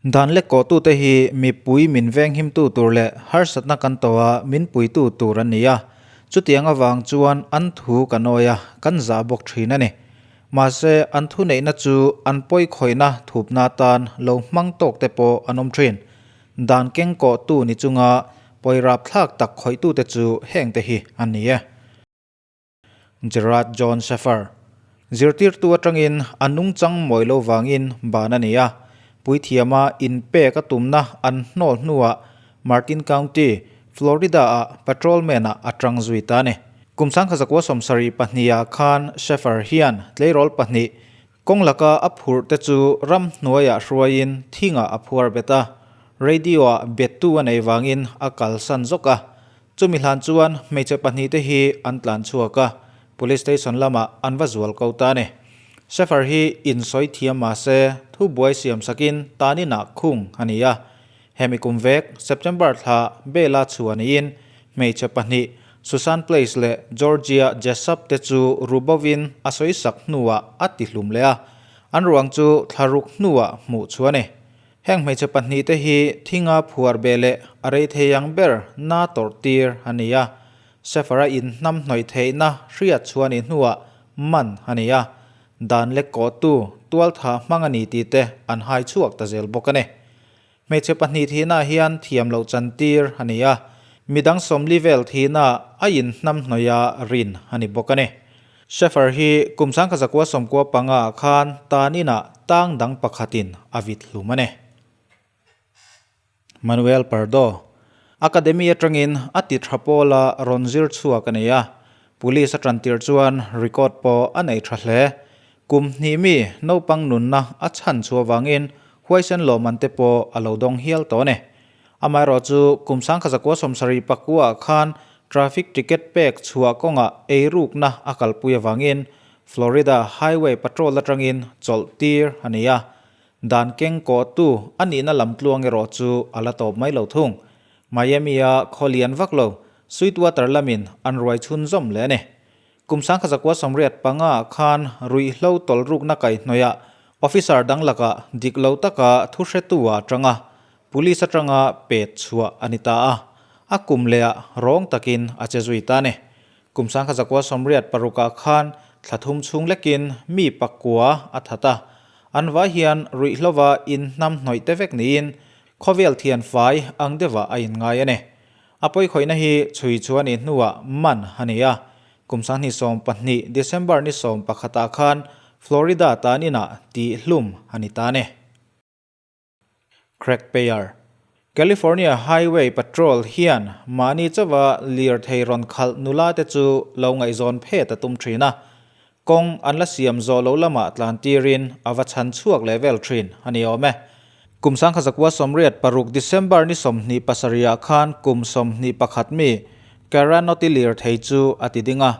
Dan lek kawhtute hi mipui min venghimtu tur leh harsatna kan tawha min puitu tur an ni a, chutiang avang chuan an thu kan awi a, kan zah bawk thin a ni. Mahse, an thuneihna chu an pawikhawihna thupna atan lo hmang tawk te pawh an awm thin. Dan keng kawhtu ni chunga pawirap thlak tak khawihtute chu hengte hi an ni e. Gerard John Shaffer, Zirtirtu atangin a nungchang mawi lo vangin ban a ni a, puithiama inpek a tumna an hnawl hnuah Martin County, Florida-ah patrolman-ah a tang zui ta a ni. Kum 1972-ah khan Shaffer hian tleirawl pahnih kawng laka a phurh te chu ramhnuaiah hruaiin thingah a phuar bet a, radio-ah bettu a nei vangin a kalsan zawk a. Chumi hlan chuan hmeichhe pahnihte hi an tlan chhuak a, Police Station lamah an va zual ko ta a ni. Shaffer hi insawi thiam mah se thubuai siam sakin taninah khung a ni a. Hemi kum vek September thla bail-a chhuah niin hmeichhe pahnih Susan Place leh Georgia Jessup te chu rubovin a sawi sak hnuah a tihlum leh a, an ruang chu thla ruk hnuah hmuh chhuah a ni. Heng hmeichhe pahnihte hi thinga phuar beh leh a rei thei ang ber na tawrh tir a ni a. Shaffer-a inhnam hnawih theihna hriat chhuah nih hnuah man a ni a. Dan lek kawhtu tualtha hmang a ni tih te an hai chhuak ta zel bawk a ni. Hmeichhe pahnih thihnaah hian thiam loh chan tir a ni a, midang sawmli vel thihnaah a inhnam hnawih a rin a ni bawk a ni. Shaffer hi kum 1995 ah khan tan inah tang dang pakhatin a vit hlum a ni. Manuel Pardo, Academy atangin a ti tha pawla rawn zir chhuak a ni a, Police a tan tirh chuan record pawh a nei tha hle. Kum hnih mi naupang nunna a chhan chhuah vangin huaisen lawmman te pawh a lo dawng hial tawh a ni. Amaherawhchu kum 1979 ah khan Traffic ticket pek chhuah kawngah eirukna a kalpui avangin Florida Highway Patrol atangin chawlh tir a ni a, dan keng kawhtu a nihna lam tluang erawh chu a la tawp mai lo thung. Miami-a khaw lian vak lo, Sweetwater lamin an ruai chhunzawm leh a ni. Kum 1985 ah khan ruihhlo tawlhrukna kaihhnawihah officer dang lakah dik lo taka thuhretu ah tang a, Police atanga pet chhuah a ni ta a, a kum lehah rawng takin a che zui ta a ni. Kum 1986 ah khan thla thum chhung lekin mi pakua a that a, an vai hian ruihhlova inhnam hnawih te vek niin khawvel thian fai ang deuhah a inngai a ni. A pawikhawihna hi chhui chu a nih hnuah man a ni a, kum 2012 December ni 11 ah khan Florida tan inah tihhlum a ni ta a ni. Craig Payer, California Highway Patrol hian mahni chauha lirthei rawn khalh nula te chu lo ngaihzawn phet a tum thin a, kawng an la siam zawh lo lamah tlan tirin a va chhan chhuak leh vel thin a ni awm e. Kum 1986 December ni 27 ah khan kum 21 mi Kara Noti lirthei chu a ti ding a,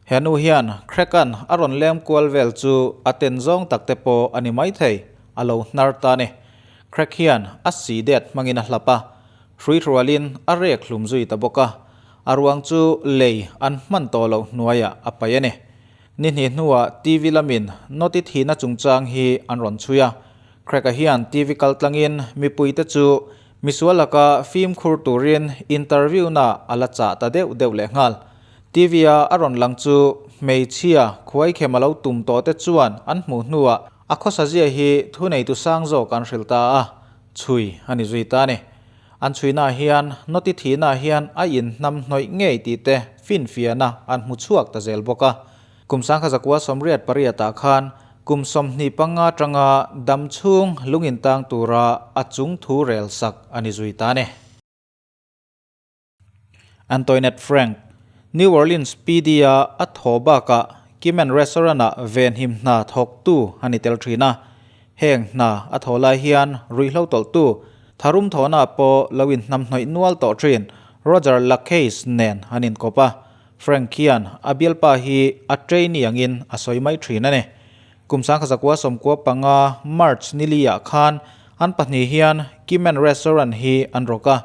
he nu hian Craig-a'n a rawn lem kual vel chu a ten zawng tak te pawh a ni maithei. A lo hnar ta a ni. Craig hian a si det hmangin a hlap a, hruihrualin a rek hlum zui ta bawk a. A ruang chu lei an hman tawh loh hnuaiah a paih a ni. Ni hnih hnuah TV lamin Noti thihna chungchang hi an rawn chhui a. Craig-a hian TV kal tlangin mipuite chu misual laka fimkhur turin interview-na a la chah ta deuh deuh lehnghal. TV-a a rawn lang chu hmeichhia khuaikhem a lo tum tawh te chuan an hmuh hnuah A khawsa zia hi thuneitu sang zawk an hrilh ta a, chhui a ni zui ta a ni. An chhuinaah hian noti thihnaah hian a inhnam hnawih ngei tih te finfiahna an hmu chhuak ta zel bawk a. Kum 1988 ah khan kum 25 tanga dam chhung lungin tang tura a chung thu rel sak a ni zui ta a ni. Antoinette Frank, New Orleans PD-a a thaw bakah Kimen Restaurant-ah venhim hna thawktu a ni tel thin a. Heng hna a thaw lai hian ruihhlo tawlhtu, tharum thawhna pawh lo inhnamhnawih nual tawh thin Roger LaCaze nen an inkawp a. Frank hian a bialpa hi a trainee angin a sawi mai thin a ni. Kum 1995 March nili-ah khan an pahnih hian Kimen Restaurant hi an rawk a.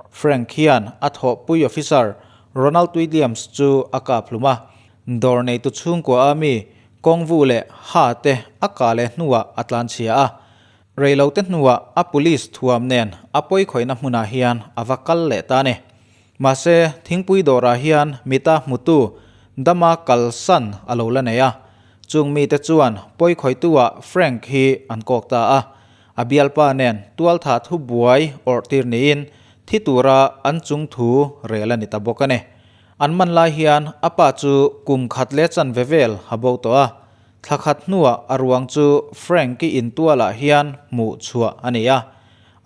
Frank hian a thawhpui officer Ronald Williams chu a kap hlum a, dawr neitu chhungkua a mi kawngvu leh ha te a kah leh hnuah a tlanchhia a. Reilote hnuah a police thuam nen a pawikhawihna hmunah hian a va kal leh ta a ni. Mahse, thingpui dawrah hian mita hmutu dama kalsan a lo la nei a. Chung mite chuan pawikhawihtu-ah Frank hi an kawk ta a. A bialpa nen tualthah thu buai awrh tir niin thi tura an chung thu rel a ni ta bawk a ni. An man lai hian a pa chu kum khat leh chanve vel a bo tawh a. Thla khat hnuah a ruang chu Frank-i intualah hian hmuh chhuah a ni a,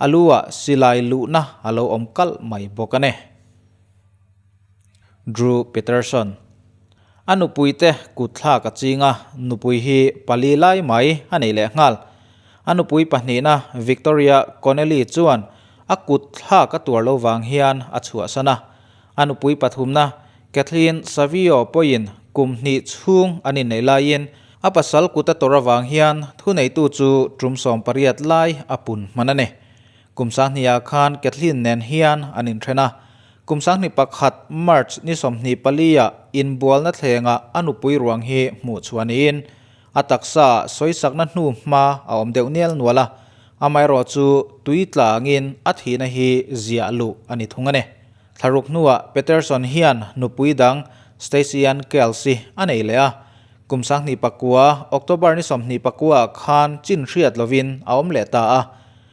a lu-ah silai luhna a lo awm kalh mai bawk a ni. Drew Peterson. A nupuite kut thlak a ching a, nupui hi pali lai mai a nei leh nghal. A nupui pahnihna Victoria Connelly chuan a kut thlak a tuar lo vang hian a chhuahsan a. A nupui pathumna Kathleen Savio pawhin kum hnih chhung an inneih laiin a pasal kut a tawrh avang hian thuneitu chu tum 18 lai a pun hman a ni. Kum 20 ah khan Kathleen nen hian an inthen a. Kum 21 March ni 24 ah inbualna thlengah a nupui ruang hi hmuh chhuah niin a taksa ah sawisakna hnu hma a awm deuh nial nual a, amaherawh chu tui tlangin a thihna hi ziah luh a ni thung a ni. Thlaruk hnuah Peterson hian nupui dang Stacey Ann Kelsey a nei leh a. Kum 29 October ni 24 ah khan chin hriat lovin a awm leh ta a.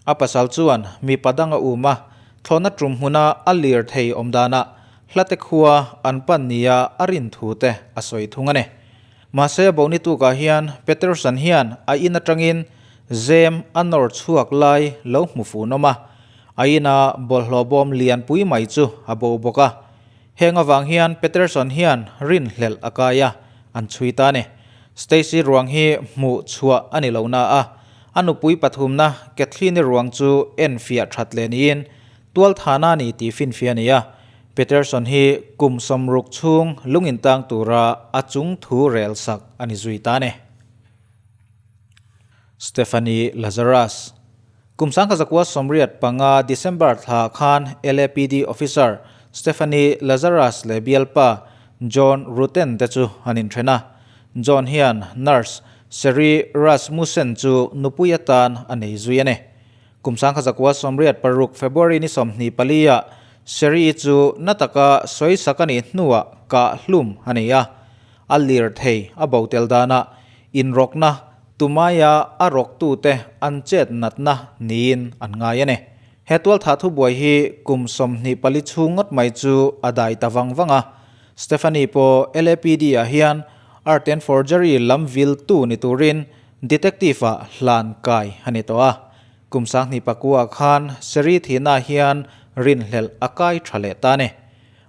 A pasal chuan mipa dang a um a, thlawhna tum hmuna a lir thei awm danah hlate khua an pan nia a rin thu te a sawi thung a ni. Mahse boni tukah hian Peterson hian a in atangin zem a nawr chhuak lai lo hmu fun awm a, a ina bawlhhlawh bawm lianpui mai chu a bo bawk a. Heng avang hian Peterson hian rinhlelh a kai a, an chhui ta a ni. Stacey ruang hi hmuh chhuah a ni lo na a, a nupui pathumna Kathleen-i ruang chu enfiah that leh niin tualthana a ni tih finfiah a ni a. Peterson hi kum 60 chhung lungin tang tura a chung thu rel sak a ni zui ta a ni. Stephanie Lazarus. Kum 1985 December thla khan LAPD officer Stephanie Lazarus leh bialpa John Rutten te chu an inthen a. John hian nurse Sherry Rasmussen chu nupui atan a nei zui a ni. Kum 1986 February ni 24 ah Sherry chu na taka sawisak a nih hnuah kah hlum a nei a. A lirthei a bo tel danah inrawkna Tumaia a rawktute an chet natna niin an ngai a ni. He tualthah thubuai hi kum 24 chhung ngawt mai chu a dai ta vang vang a. Stephanie pawh LAPD-ah hian Art and Forgery lam viltu ni turin Detective-ah hlan kai a ni tawh a. Kum 2009 khan Sherry thihna hian rinhlelh a kai tha leh ta a ni.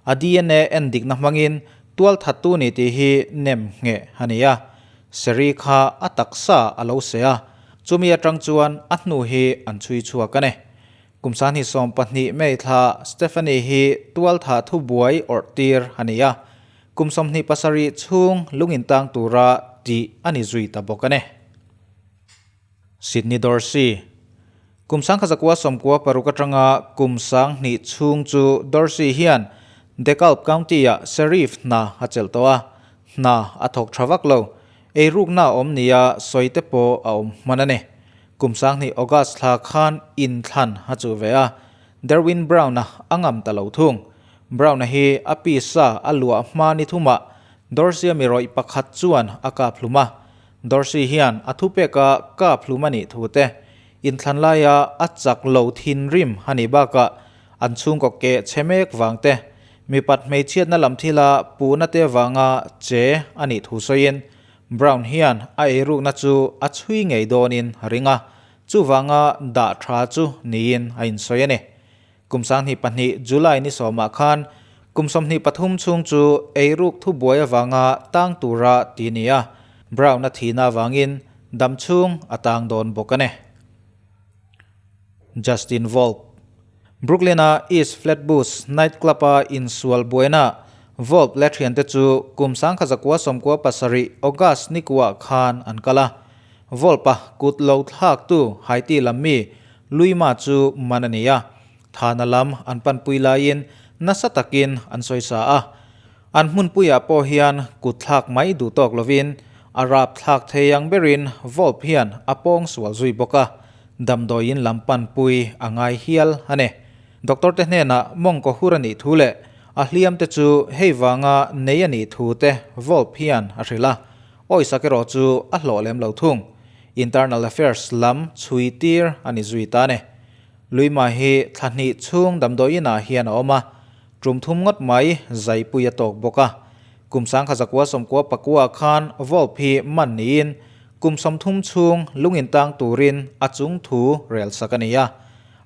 A DNA en dikna hmangin tualthattu ni tih hi nem ngheh a ni a. Sherry kha a taksa a lo seh a, chumi atang chuan a hnu hi an chhui chhuak a ni. Kum 2012 May thla Stephanie hi tualthah thubuai awrh tir a ni a, kum 27 chhung lungin tang tura tih a ni zui ta bawk a ni. Sidney Dorsey. Kum 1996 atanga kum 2000 chhung chu Dorsey hian DeKalb County-ah Sheriff hna a chelh tawh a, hna a thawk tha vak lo. Eirukna a awm nia sawi te pawh a awm hman a ni. Kum 2000 August thla khan inthlan a chuh ve a, Derwin Brown-a a ngam ta lo thung. Brown-a hi a pisa a luah hma ni thumah Dorsey-a mi rawih pakhat chuan a kap hlum a, Dorsey hian a thupeka kap hlum a nih thu te, inthlan laia a chak lo thinrim a nih bakah an chhungkaw keh chhe mek vang te, mipat hmeichhiatna lam thila puhna te vanga che a nih thu sawiin Brown hian a eirukna chu a chhui ngei dawnin a ring a, chuvanga dah tha chu niin a insawi a ni. Kum 2002 July ni 10 ah khan kum 23 chhung chu eiruk thubuai avanga tang tura ti ni a, Brown a thihna avangin dam chhung a tang dawn bawk a ni. Justin Volk. Brooklyn-a East Flatbush night club-a insual buaina Volk leh thiante chu kum 1997 August ni kuah khan an kal a. Volk-a kut lo thlaktu Haiti lam mi Luima chu man a ni a, thana lam an panpui laiin nasa takin an sawisa a. An hmunpuiah pawh hian kut thlak mai duh tawk lovin a rap thlak thei ang berin Volp hian a pawng sual zui bawk a. damdawiin lam panpui a ngai hial a ni. Doctor te hnenah mawngkaw hur a nih thu leh a hliam te chu hei vanga nei a nih thu te Volp hian a hrilh a, awisak erawh chu a hlawh lem lo thung. Internal Affairs lam chhui tir a ni zui ta a ni. Luima hi thla hnih chhung damdawiin ah hian a awm a, tum thum ngawt mai zaipui a tawk bawk a. Kum sangkha zakua sawmkua pakua khan Volp hi man niin kum 30 chhung lungin tang turin a chung thu rel sak a ni a.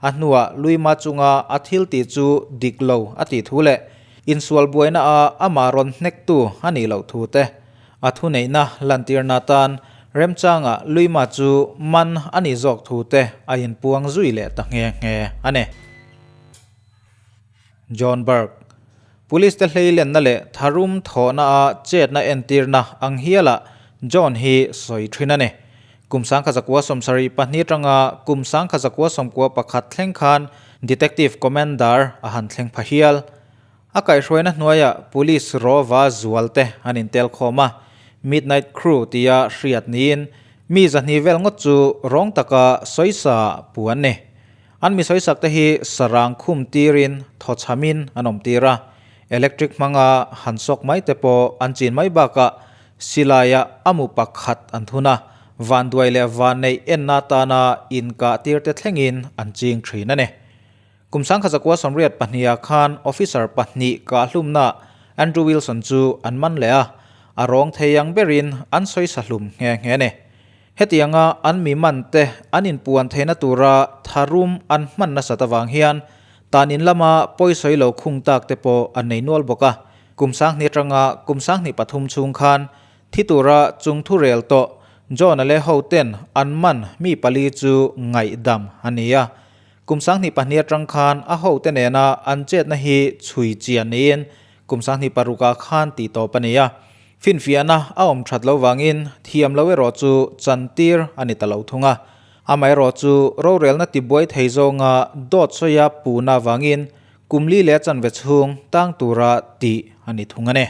A hnuah Luima chunga a thil tih chu dik lo a tih thu leh insual buaina a amah rawn hnektu a nih loh thu te a thuneihna lantirna atan remchanga Luima chu man a nih zawk thu te a inpuang zui leh ta nghe nghe a ni. John Burke, Police te hleilenna leh tharum thawhna a chetna entirna ang hialah John hi sawi thin a ni. Kum 1972 atanga kum 1991 thleng khan Detective Commander a han thleng pha hial. A kaihhruaina hnuaiah Police rawva zual te an intel khawm a, Midnight Crew tia hriat niin mi 200 vel ngawt chu rawng taka sawisa pu an ni. An mi sawisak te hi sarang khum tirin thaw chhamin an awm tir a, electric hmanga han sawk mai te pawh an chin mai bakah silaiah a mu pakhat an thun a, vanduai leh vanneih enna atana inkah tir te thlengin an ching thin a ni. Kum 1982 khan officer pahnih kahhlumna Andrew Wilson chu an man leh a, a rawng thei ang berin an sawisa hlum nghe nghe a ni. Hetianga an mi man te an inpuan theihna tura tharum an hman nasat avang hian tan in lama pawisawi lo khung tak te pawh an nei nual bawk a. Kum 2000 atanga kum 2003 chhung khan thi tura chung thu rel tawh John-a leh ho ten an man mi pali chu ngaihdam a ni a. Kum 2002 atang khan a ho te nena an chetna hi chhui chian niin kum 2006 ah khan tih tawp a ni a. Finfiahna a awm that lo vangin thiam lo erawh chu chantir a ni ta lo thung a. Amaherawh chu rorelna tibuai thei zawnga dawt sawia puna vangin kum li leh a chanve chhung tang tura tih a ni thung a ni.